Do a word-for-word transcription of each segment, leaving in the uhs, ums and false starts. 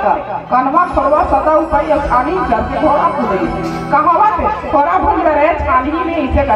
कनवा खोरवा सदा उपाय, अछानी चढ़ के घोड़ा कूदे। कहावत, खोरा भूल डरे छानी में, इसे कर।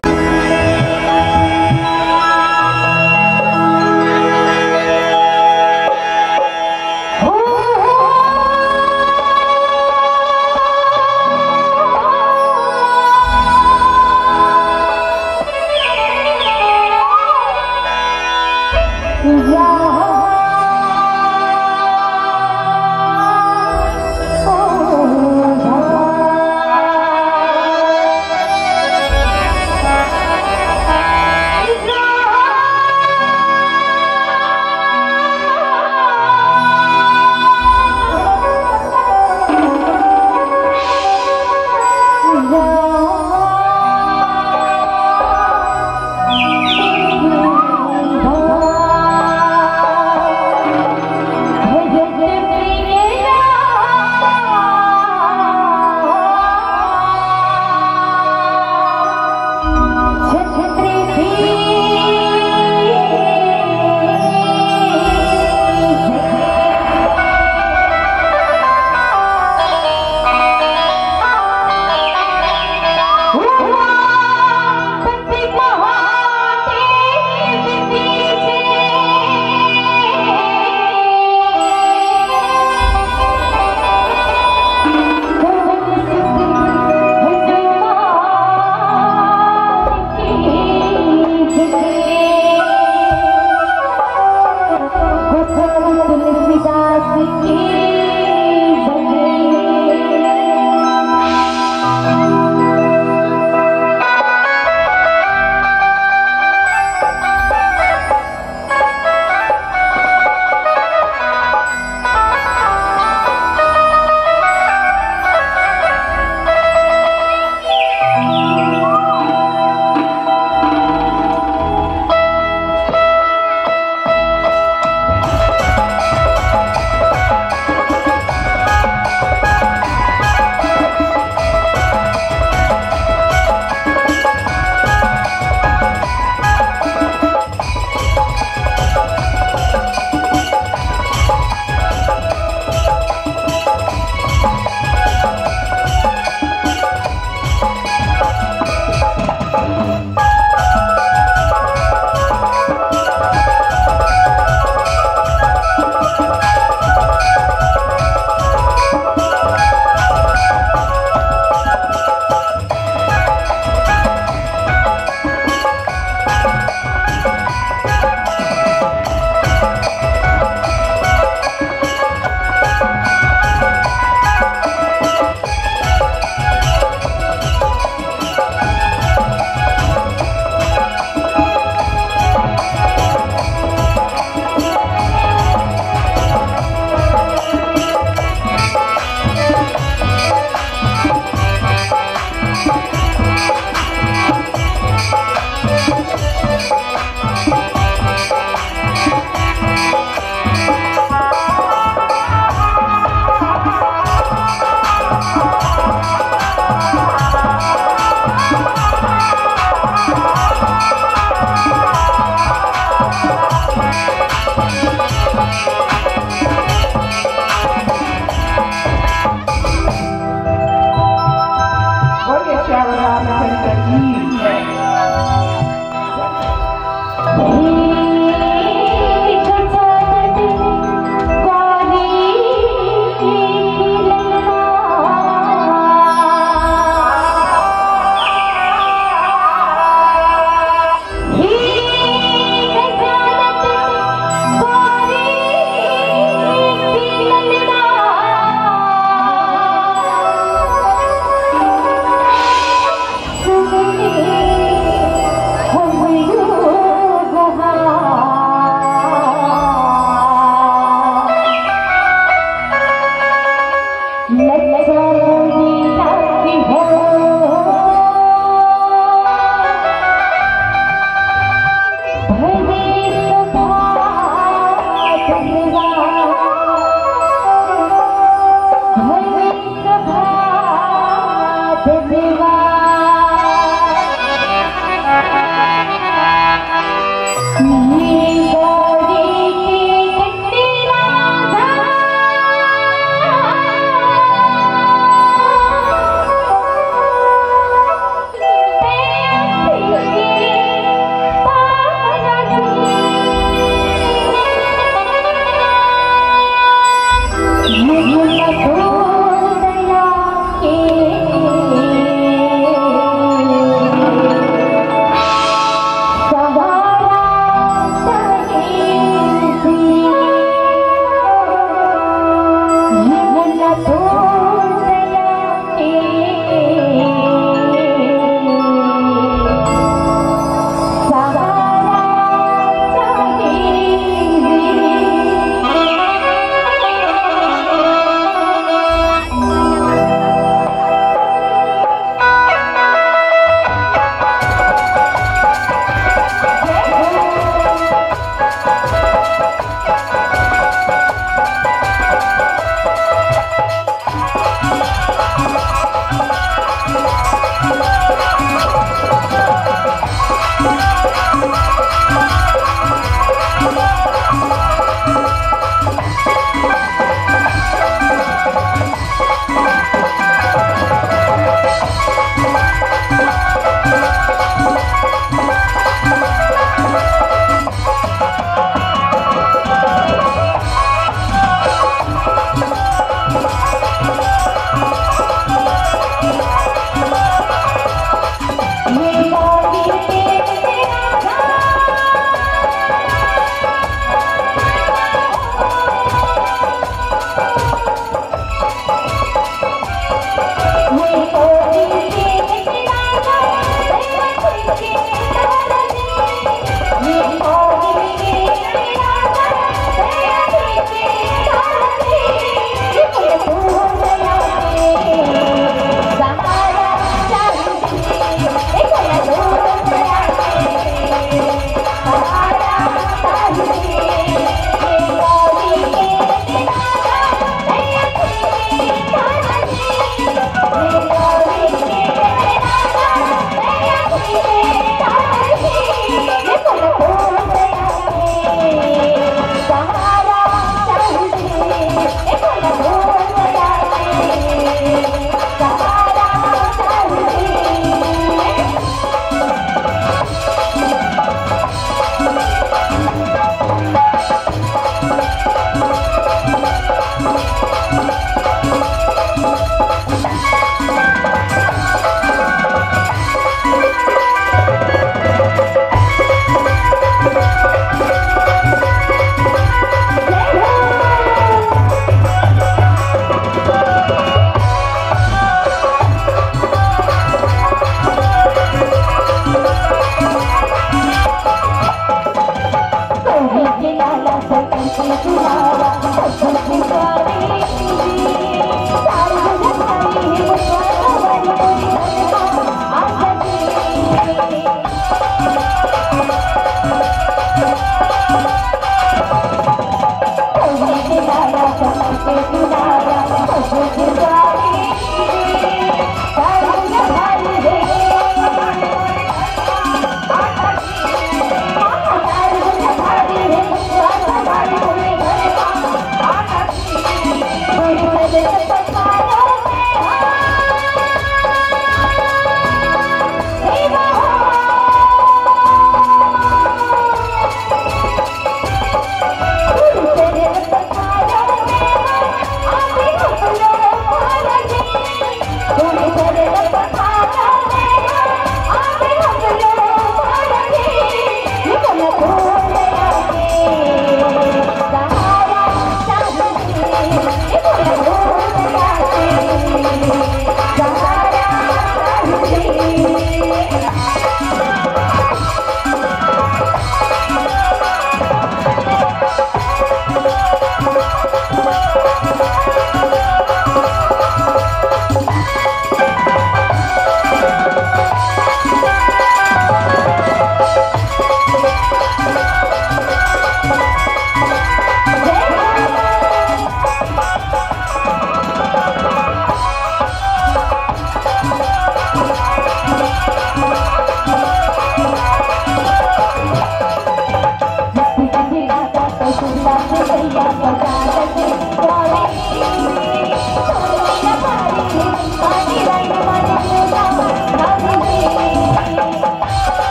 बोलिए श्याम रामचंद्र की जय।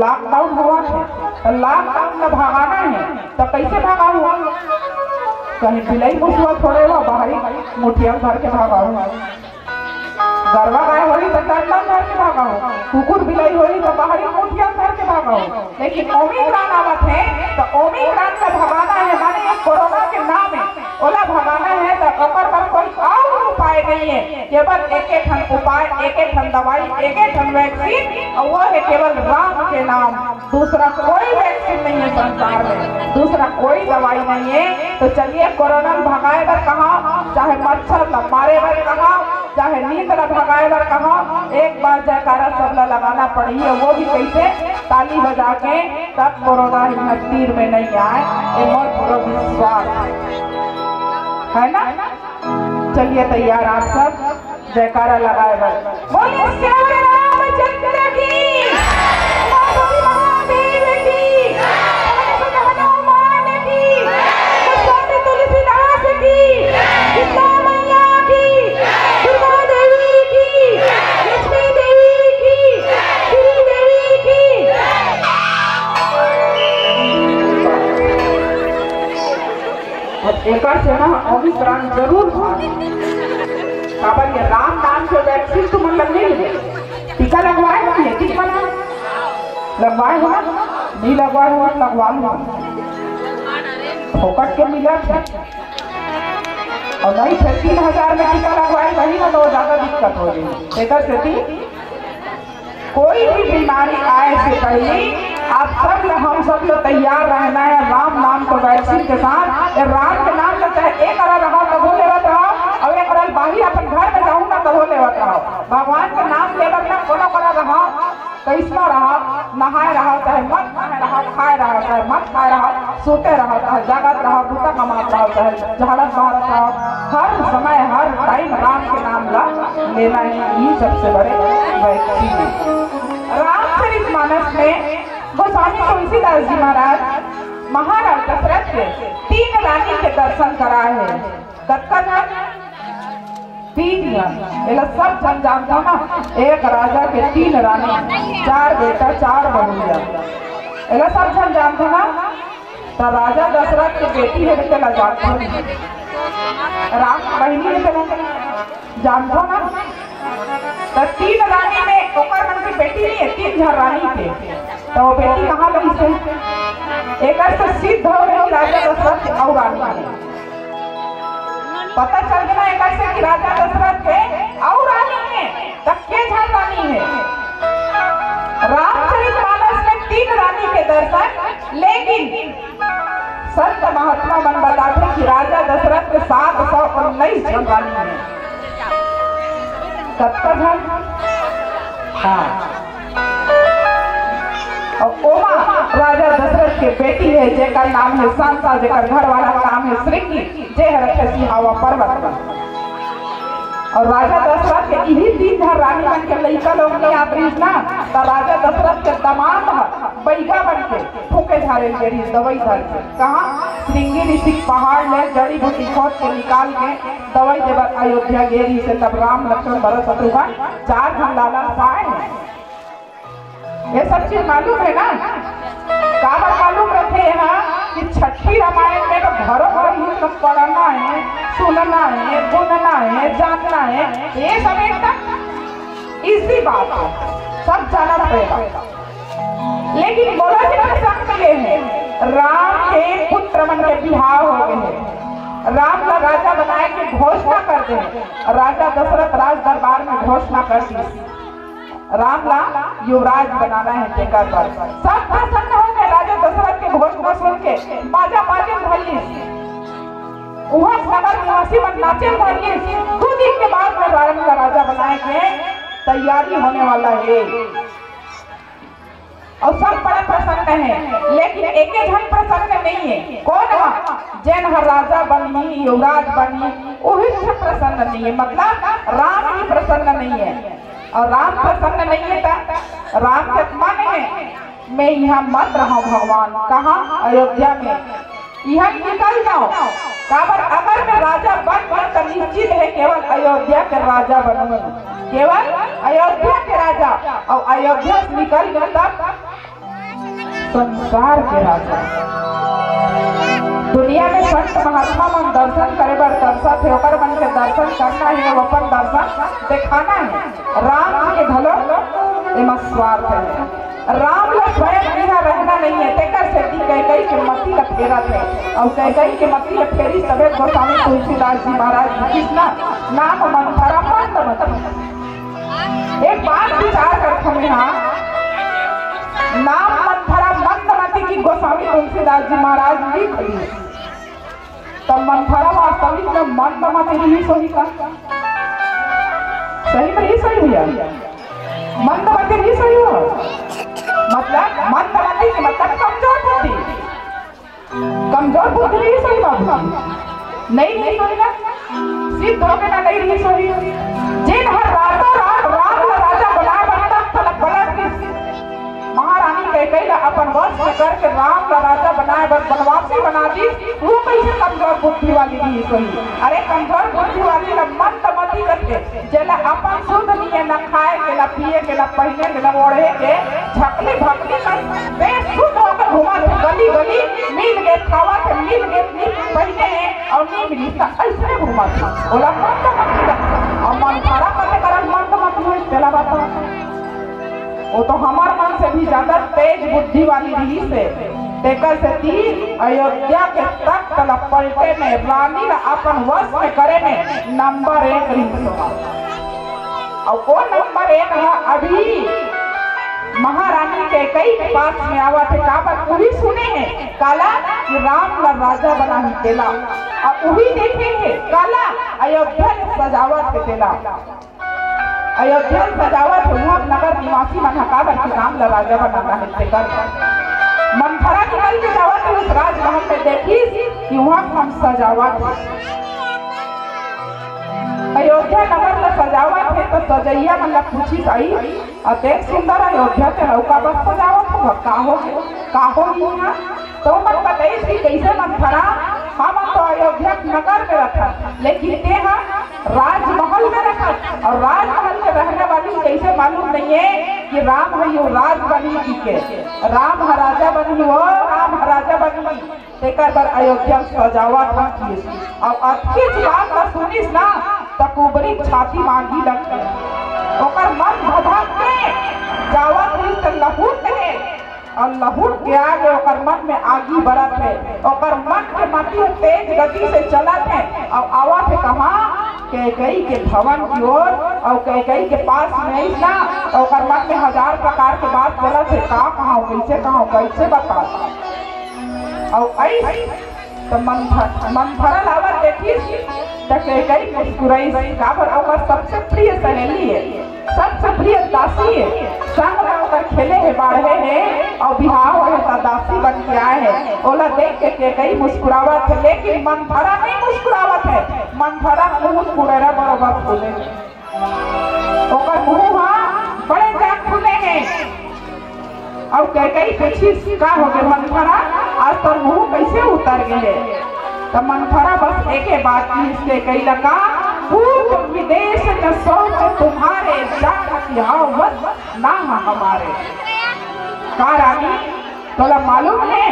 लॉकडाउन होवत हे, त लॉकडाउन ला भगाना हे, त कइसे भगाहू? कहीं बिलाई मुसवा थोड़े हो, बाहरी मुठिया धर के भगाहू। गरवा गाय होही, त डंडा धर के भगाहू। कुकुर बिलाई होही, त बाहरी मुठिया धर के भगाहू। लेकिन ओमिक्रॉन आवत हे, त ओमिक्रॉन ला भगाना हे, माने ये कोरोना के नाम हे, ओला भगाना हे, त ओकर बर कोई अउ उपाय नइ हे। केवल एके ठन उपाय, एके ठन दवाई, एके ठन वैक्सीन, अउ वो हे केवल राम के नाम। दूसरा कोई वैक्सीन नइ हे संसार में, दूसरा कोई दवाई नइ हे। त चलिए, कोरोना ल भगाए बर कहा, चाहे मच्छर ल मारे बर कहा, चाहे नींद ल भगाए बर कहा, एक बार जयकारा सब ल लगाना पड़ही, अउ वो भी कइसे? ताली बजा के। तब कोरोना इहाँ तीर में नइ आय, ये मोर पूरा विश्वास हे, है ना? चलिए तैयार आप सब जयकारा लगाए बर। बोलिए सियावर रामचंद्र की। बस है ना, ओमिक्रॉन जरूर था। काबर ये राम नाम के वैक्सीन तुमन लग नहीं लगे? टीका लगवाए हो ये? किस मन लगवाए हो? नहीं लगवाए हो, लगवा लो। फोकट के मिलत है। और नहीं थे, तीन हजार में टीका लगवाए, वही में तो ज्यादा दिक्कत हो गई। एकर सेती कोई भी बीमारी आए से पहले आप सब ल-, हम सब ल तैयार रहना है राम नाम को वैक्सीन के साथ। ये राम के नाम ल चाहे एक करा रहा तभो लेवत रहा, और एक करा बाहर अपन घर में जाहू ना तभो लेवत रहा। भगवान के नाम लेवत ना कोनो करा रहा, कैसनो रहा, नहाए रहा चाहे मत नहाए रहा, खाए रहा चाहे मत खाए रहा, सोते रहा चाहे जागत रहा, बूता कमात रहा चाहे झाड़त बहारत रहा, हर समय हर टाइम राम के नाम ला लेना ही, ये सबसे बड़े वैक्सीन है। रामचरित मानस में गोस्वामी तुलसीदास जी महाराज महाराज दशरथ के तीन रानी के दर्शन कराए है। कतका झन? तीन झन। एला सब झन जानथो ना, एक राजा के तीन रानी, चार बेटा, चार बहुरिया। एला सब झन जानथो ना। त राजा दशरथ के बेटी हे, तेला जानथो नहीं। राम के बहिनी हे, तेला जानथो ना। त तीन रानी में ओकर मन के बेटी नहीं है, तीन झन रानी के। त वो बेटी कहाँ लगिस हे? एकर से सिद्ध हो रही राजा दशरथ के अउ रानी है। पता चल गया एकर से कि राजा दशरथ के अउ रानी है, त के झन रानी है? रामचरित मानस में तीन रानी के दर्शन, लेकिन संत महात्मा मन बताथे कि राजा दशरथ के सात सौ उन्नीस झन रानी है। कतका झन? हाँ। और ओमा राजा दशरथ के बेटी है, जेकर नाम है सांसा, जेकर घर वाला का नाम है श्रृंगी, जे हर रखे सिहावा पर्वत पर। और राजा दशरथ के इही तीन झन रानी मन के लइका लोग नहीं आत रहिस ना, त राजा दशरथ के दमाद ह बइगा बन के फूके झारे गे रहिस दवाई धर के। कहाँ? श्रृंगी ऋषि के पहाड़ ले जड़ी बूटी खोद के निकाल के दवाई देवत अयोध्या गे रहिस हे, तब राम लक्ष्मण भरत शत्रुघ्न चार झन लालन पाए हैं। ये सब चीज मालूम है ना? काबर मालूम रखे यहाँ कि छठी रामायण में तो घरों घर ही सब पढ़ना है, सुनना है, बुनना है, जानना है, ये सब एकदम इजी बात है, सब जानत रहेगा। लेकिन मोला जेकर संग मिले हे, राम के पुत्र मन के बिहाव हो गए हे, राम ला राजा बनाए के घोषणा कर दे हे। राजा दशरथ राज दरबार में घोषणा कर दी, राम ला युवराज बनाना है, तेकर बर सब प्रसन्न हो गए। राजा दशरथ के घोषणा सुन के बाजा बाजे भल्ली, उहाँ नगर निवासी मन नाचे भल्ली। दो दिन के बाद में राम का राजा बनाए के तैयारी होने वाला है। और सब बड़ा प्रसन्न है, लेकिन एके झन प्रसन्न नहीं है। कौन है? जेन हर राजा बनही, युवराज बनही, वही से प्रसन्न नहीं है, मतलब राम ही प्रसन्न नहीं है। और राम प्रसन्न नहीं है तो राम के मन है, मैं यहाँ मत रहा भगवान। कहाँ? अयोध्या में। यहाँ निकल जाओ। काबर? अगर मैं राजा बन गया तो निश्चित है केवल अयोध्या के राजा बनूंगा, केवल अयोध्या के राजा। और अयोध्या से निकल गया तब संसार के राजा। दुनिया में संत महात्मा मन दर्शन करे बर तरसत हे, ओकर मन के दर्शन करना है, वो अपन दर्शन दिखाना है। राम जी के घलो एमा स्वार्थ है। राम ला स्वयं इहाँ रहना नहीं है, तेकर सेती कैकई के मति ला फेरत है। और कैकई के मति ला फेरी तबे गोस्वामी तुलसीदास जी महाराज जी कृष्णा नाम मंथरा मंद मति। एक बात विचार करथन यहाँ, नाम मंथरा मंद मति की गोस्वामी तुलसीदास जी महाराज लिख ली। त मंथरा वास्तविक में मंद मति रहिस होही का? सही में रहिस होही भैया, मंद मति रहिस होही हो। मतलब मंद मति के मतलब कमजोर बुद्धि। कमजोर बुद्धि रहिस होही बाबू, नहीं रहिस होही ना? सिद्ध हो गे ना, नहीं रहिस होही। जेन हर रातों रात राम ला राजा बनाए बर तख्त ला पलट दिस। महारानी कैकई ला अपन वश में करके राम ला राजा बनाए बर बनवासी बना दिस, वो कैसे कमजोर बुद्धि वाली रहिस होही? अरे कमजोर बुद्धि वाली ला मंद मति कथे, जेला अपन सुध नहीं है, ना खाए के, ना पिए के, ना पहने के, ना ओढ़े के, झकली भकली में बेसुध होकर घूमत हे, गली गली मिल के खावत हे, मिल के नीक पहिने हे अउ नीक रिश्ता अइसने घूमत हे। ओला मंद मती लगथे। अउ मंथरा कथे करन मंद मती होइस, तेला बता। वो तो हमर मन से भी ज्यादा तेज बुद्धि वाली रहिस हे। तेकर सेती अयोध्या के तख्त ला पलटे में, रानी ला अपन वश में करे में नंबर एक रहिस हे। अउ वो नंबर एक ह अभी महारानी कैकेयी के पास में आवत हे। काबर उही सुने हे काला कि राम ला राजा बनाही तेला, अउ उही देखे हे काला अयोध्या के सजावत हे तेला। अयोध्या के सजावत हे, उहाँ नगर निवासी मन ह काबर कि राम ला राजा बनाना हे तेकर। मंथरा निकल के जावत हे उस राजमहल में, देखिस कि उहाँ हम सजावत हे। अयोध्या नगर ला सजावत हे त सजइया मन ला पूछिस, "आई, अतेक सुंदर अयोध्या के हव, काबर सजावत हव, का हो, का हो इहाँ?" तो मन बताइस कि कइसे मंथरा, हमन तो अयोध्या नगर में रथन, लेकिन तेहा राजमहल में रथस, अउ राजमहल में रहने वाली कइसे मालूम नइ हे कि राम ह यो राज बनही कहिके, राम ह राजा बनही, वो राम ह राजा बनही। तेकर बर अयोध्या सजावत हन किहिस। अउ अतकेच बात ला सुनिस ना, त कुबरी छाती म आगी लग गे। ओकर मन भभक के जावत रिहिस त लहुट गे। अउ लहुट के आगे ओकर मन में आगी बरत हे। ओकर मन के मती ह तेज गति से चलत हे। अउ आवत हे कहाँ? कैकेयी के भवन की ओर। अउ कैकेयी के पास में आइस ना, त ओकर मन में हजार प्रकार के बात चलत हे, का कहूँ, कइसे कहूँ, कइसे बताऊँ। अउ अइस त मंथ-, मंथरा ला आवत देखिस, त कैकेयी मुस्कुराइस, काबर ओकर सबसे प्रिय सहेली हे, सबसे प्रिय दासी हे, संग में ओकर खेले हे, बाढ़े हे, अउ बिहाव होए हे त दासी बन के आए हे। ओला देख के कैकेयी मुस्कुरावत हे, लेकिन मंथरा नइ मुस्कुरावत हे। मंथरा मुंह कुड़ेरा बरोबर फूले हे। ओकर मुंह ह बड़े जाग फूले हे। अउ कैकेयी पूछिस, "का होगे मंथरा, आज तोर मुंह कइसे उतर गे हे?" त मंथरा बस एके बात किहिस कैकेयी ला, "का पूत विदेश में सोच तुम्हारे, जानत हव वस नाम हमारे।" का रानी, तोला मालूम हे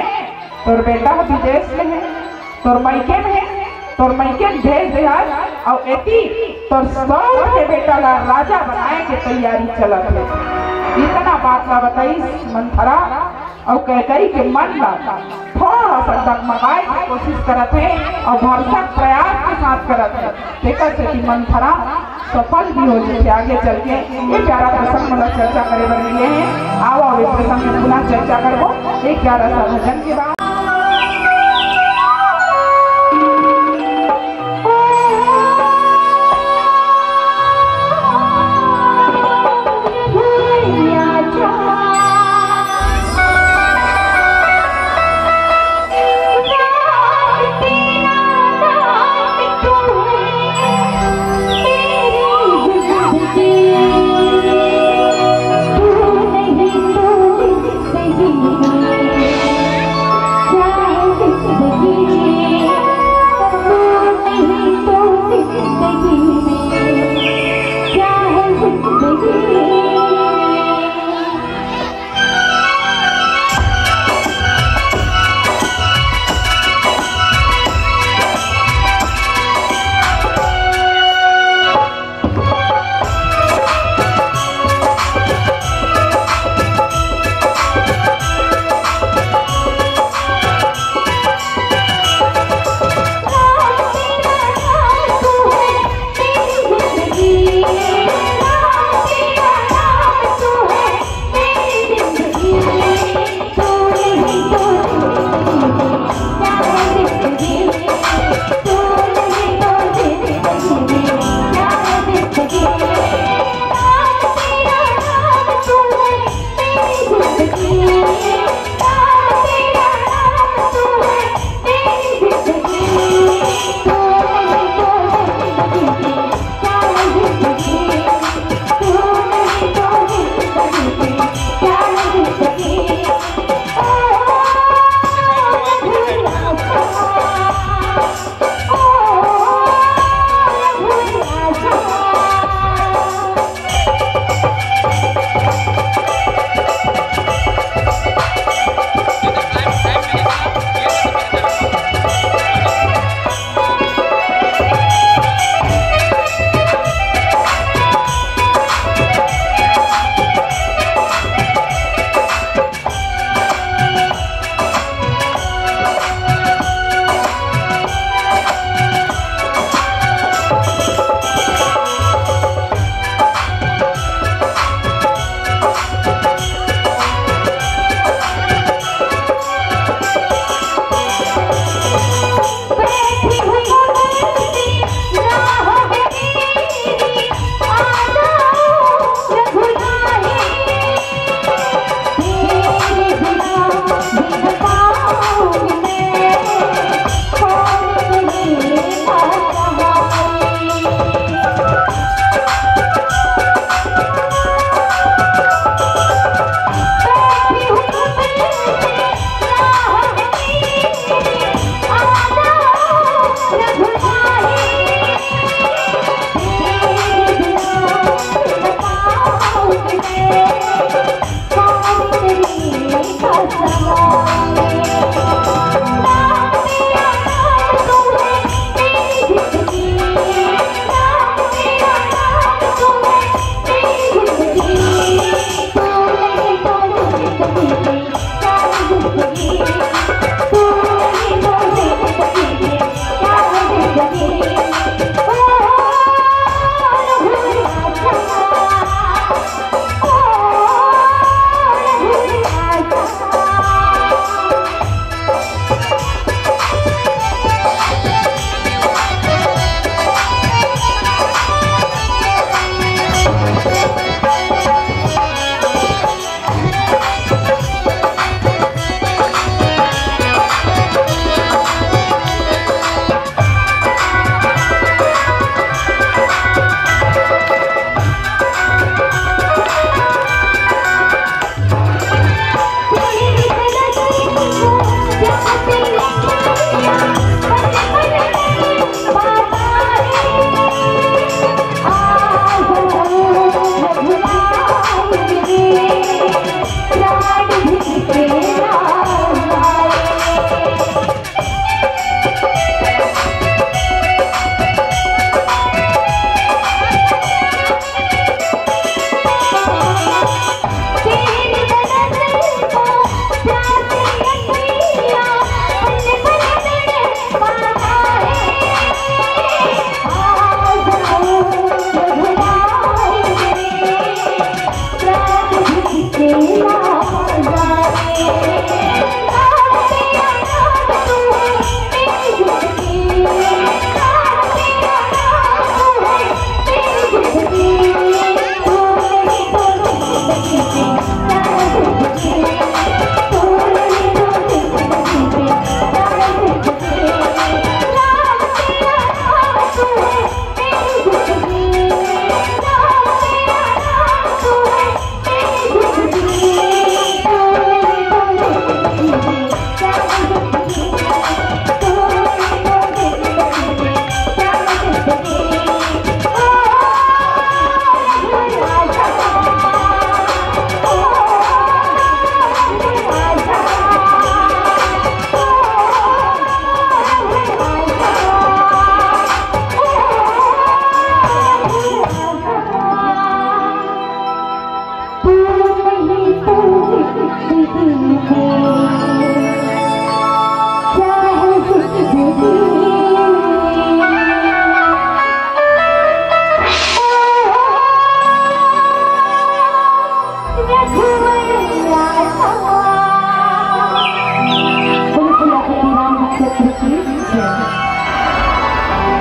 तोर बेटा ह विदेश में हे, तोर मइके में हे, तोर मइके में भेज दे हस, अउ एती तोर सौत के बेटा ला राजा बनाए के तैयारी चलत हे। इतना बात ला बताइस मंथरा, अउ कैकेयी के मन ला थोड़ा सा डगमगाए के कोशिश करत हे, अउ भरसक प्रयास के साथ करत हे। तेकर सेती मंथरा सफल भी हो जथे आगे चल के। ये प्यारा प्रसंग मतलब चर्चा करे बर मिले हे। आओ, आओ, इस प्रसंग में पुनः चर्चा करबो एक प्यारा सा भजन के बाद।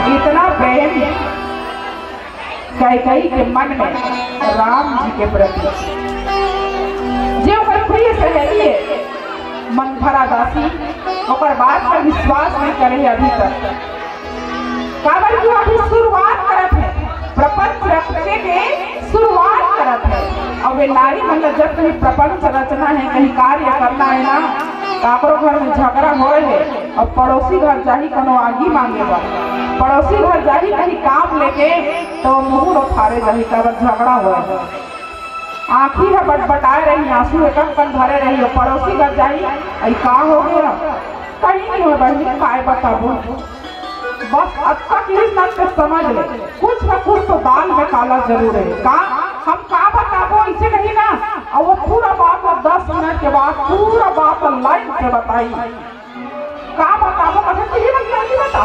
इतना प्रेम कैकई के मन में राम जी के प्रति, जे ओकर प्रिय सहेली है मंथरा दासी, ओकर बात पर विश्वास नहीं करे है अभी तक। काबर कि वो अभी शुरुआत करत है, प्रपंच रचने के शुरुआत करत है। अब वे नारी मन ला जब कहीं प्रपंच रचना है, कहीं कार्य करना है ना, काकरो घर में झगड़ा होए है, अब पड़ोसी घर जाही कोनो आगी मांगे बर, पड़ोसी घर जाही कहीं काम लेके, तो मुंह उठारे जाही, काबर झगड़ा होए है। आँखी ह बटबटाए रही, आंसू ह कन कन भरे रही, अउ पड़ोसी घर जाही, "अई का हो गया?" "कहीं नहीं हो बहिनी, काय बताबो।" बस अतका चीज मन के समझ ले, कुछ न कुछ तो दाल में काला जरूर है। का हम का बताबो, ऐसे नहीं ना। और वो पूरा बात ला दस मिनट के बाद पूरा बात ला लाइन से बताई। का बताबो, कथे तुही बता, नहीं बता।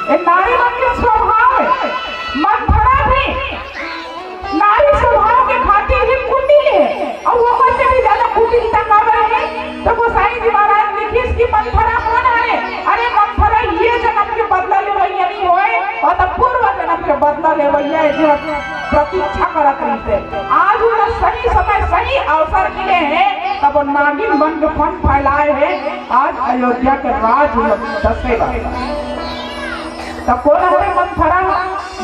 ए नारी मन के स्वभाव है, मंथरा भी नारी स्वभाव के खातिर ही कुटिल है, और वो मन से भी ज्यादा कुटिलता काबर है। तो गोसाई जी महाराज लिखिस कि मंथरा कौन है? अरे मंथरा ये जन्म के बदला लेवैया नहीं होए, और तो पूर्व जन्म के बदला लेवैया है, जो प्रतीक्षा करत रहिसे। आज उनला सही समय, सही अवसर मिले है, तब वो नागिन बन के फन फैलाए है। आज अयोध्या के राज बसेगा। त कोन हरे मंथरा?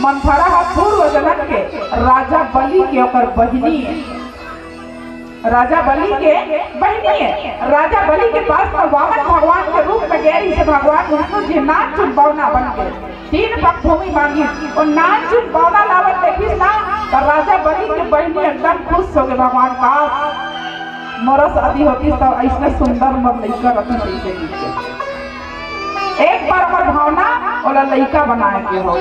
मंथरा ह पूर्व जन्म के राजा बलि के ओकर बहिनी है। राजा बलि के बहिनी है। राजा बलि के पास में वामन भगवान के रूप में गए रहिसे भगवान विष्णु जी नान चुन बौना बन के। तीन पग भूमि मांगी, वो नान चुन बौना लावत देखिस ना, तो राजा बलि के बहिनी एकदम खुश हो गए। भगवान का मोर शादी होती तो ऐसने सुंदर मोर लइका रहती, ऐसे एक बार हमर भावना ओला लइका बनाए के हो।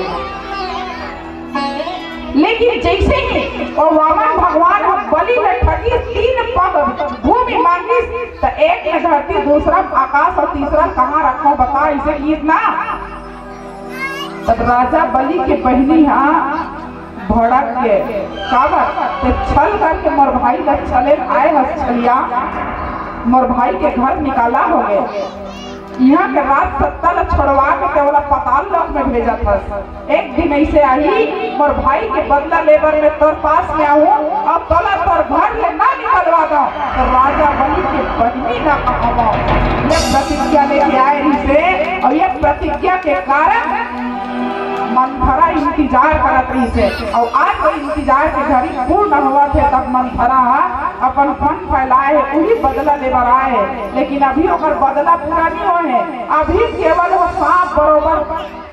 लेकिन जैसे ही वो वामन भगवान ह बलि में ठगी तीन पग भूमि मांगिस, त एक में धरती, दूसरा में आकाश और तीसरा में कहाँ रखो बता, ऐसे गीत ना। तब राजा बलि के बहिनी हा भड़क के, काबर ते छल करके मोर भाई ला छले आए हस छलिया, मोर भाई के घर निकाला हो गए। यहाँ के राज सत्ता ला छोड़वा के ते ओला पाताल लोक में भेजत हस। एक दिन ऐसे आही, मोर भाई के बदला लेबर में तोर पास में आहूं, अब तोला तोर घर ले ना निकलवा दो। तो राजा बलि के बहिनी ना कहावा, ये प्रतिज्ञा लेके आए रहिसे, और ये प्रतिज्ञा के कारण मंथरा इंतजार करत रहिसे, और आज वो इंतजार के घड़ी पूर्ण होवत है, तब मंथरा ह अपन फन फैलाए है, वही बदला लेबर आए है, लेकिन अभी ओकर बदला पूरा नहीं होए है। अभी केवल वो सांप बरोबर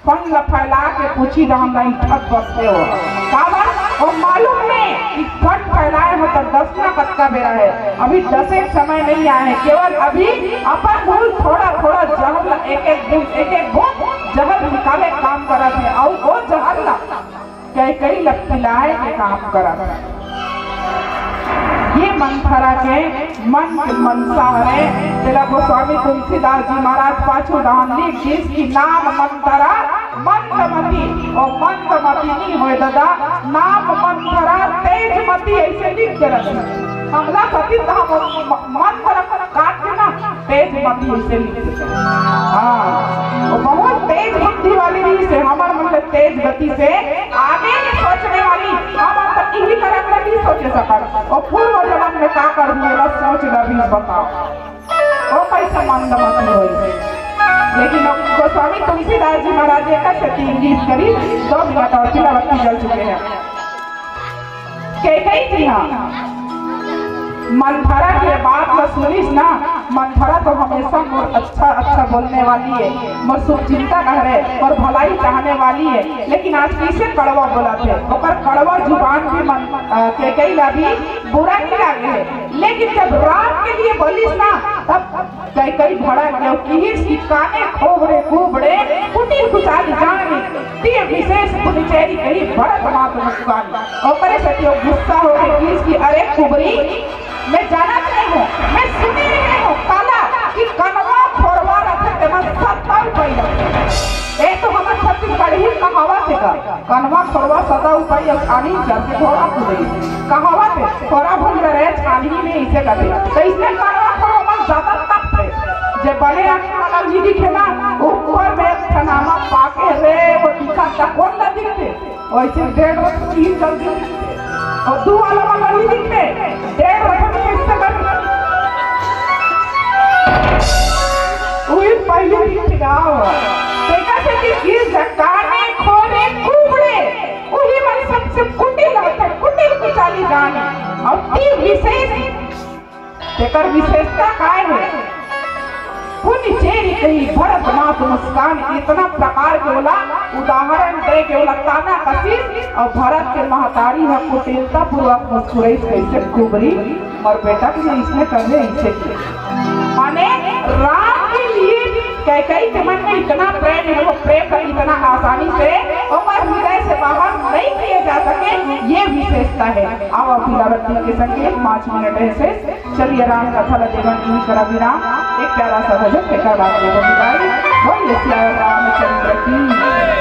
फन ल फैला के पूछी रहन ला, इठत बसते हो। काबर? वो मालूम है कि फन फैलाए हो तो डसना कतका बेरा है। अभी डसे के समय नहीं आए है, केवल अभी अपन मुंह थोड़ा थोड़ा जहर ला, एक एक बूंद, एक एक बूंद जहर निकाले काम करत है, और वो जहर ला कैकई ला पिलाए के काम करत। ये मंथरा के मन के मनसा हरे, तेला गोस्वामी तुलसीदास जी महाराज पाछू डहान लिख दिस कि नाम मंथरा मंदमती, और मंदमती नहीं होए दादा, नाम मंथरा तेजमती, ऐसे लिख के रख। हमला सती मन ला काट के ना तेज मती से लिख देथे। हाँ, वो बहुत तेज बुद्धि वाली रहिस हे, हमर मन ला तेज गति से आगे के सोचने वाली। हम अब तक इही तरह के नहीं सोचे सकत। वो पूर्व जन्म में का कर दिए ला सोच ला भी बताओ। वो कैसे मंदमती होई? लेकिन अब गोस्वामी तुलसीदास जी महाराज एक से तीन गीत करीब दो मिनट और तिलावत की जल चुके हैं। कैकई जी हाँ, मंथरा के बात ला सुनिस ना, मंथरा तो हमेशा मोर अच्छा अच्छा बोलने वाली है, मोर शुभचिंतक हरे, मोर भलाई चाहने वाली है, लेकिन आज कैसे कड़वा बोलथे, ओकर कड़वा जुबान भी मन, अ, कैकई ला भी बुरा नहीं लागे है। लेकिन जब राम के लिए बोलिस ना, तब कैकई भड़क गे, किहिस कि काने खोबड़े कुबड़े, कुटिल कुचाल जानी, तिय विशेष पुनि चेरि कही भरत मात मुस्कानी। ओकरे सेती ओ गुस्सा हो गे, किहिस कि अरे कुबरी, मैं जानत नहीं हूँ, मैं सुने रहे हूँ काला कि कनवा खोरवा रथे तेमा सत्ता रुपया। ए तो हमर छत्तीसगढ़ी कहावत हे का? कनवा खोरवा सदा उपाय, अछानी जल के घोड़ा कूदे। कहावत हे, खोरा भूल रहे छानी में इसे कथे। तो इसने कनवा खोरवा मन ज्यादा तप थे। जे बने आँख वाला नहीं दिखे ना, ऊपर में एक ठनामा पाके रे, वो दिखा था कौन ना दिखते? वैसे डेढ़ रथ तीन जल्दी दिखते। और दू वाला वाला नहीं दिखते, डेढ़ रथ में कैसे कर? वही पहले दिख जाओ। देखा से कि गिर जकाने खोरे कुबड़े। उही मन सबसे कुटिल होथे, कुटिल कुचाली जानी। अउ ती विशेष, तेकर विशेषता काय हे? पुनि चेरि कही भरत मात मुस्कान, इतना प्रकार के ओला उदाहरण दे के ओला ताना कसिस, अउ भरत के महतारी ह कुटिलता पूर्वक मुस्कुराइस, कैसे कुबरी, मोर बेटा के इसने करने ऐसे किए। माने राम के लिए कैकई के मन में इतना प्रेम है, वो प्रेम का इतना आसानी से ओकर हृदय से बाहर नहीं किए जा सके, ये विशेषता है। आओ अभी तिलावत के संगे पाँच मिनट ऐसे चलिए राम कथा ला देवन की करा विराम। एक प्यारा सा भजन, तेकर बाद में विदाई। बोलिए सिया रामचंद्र की।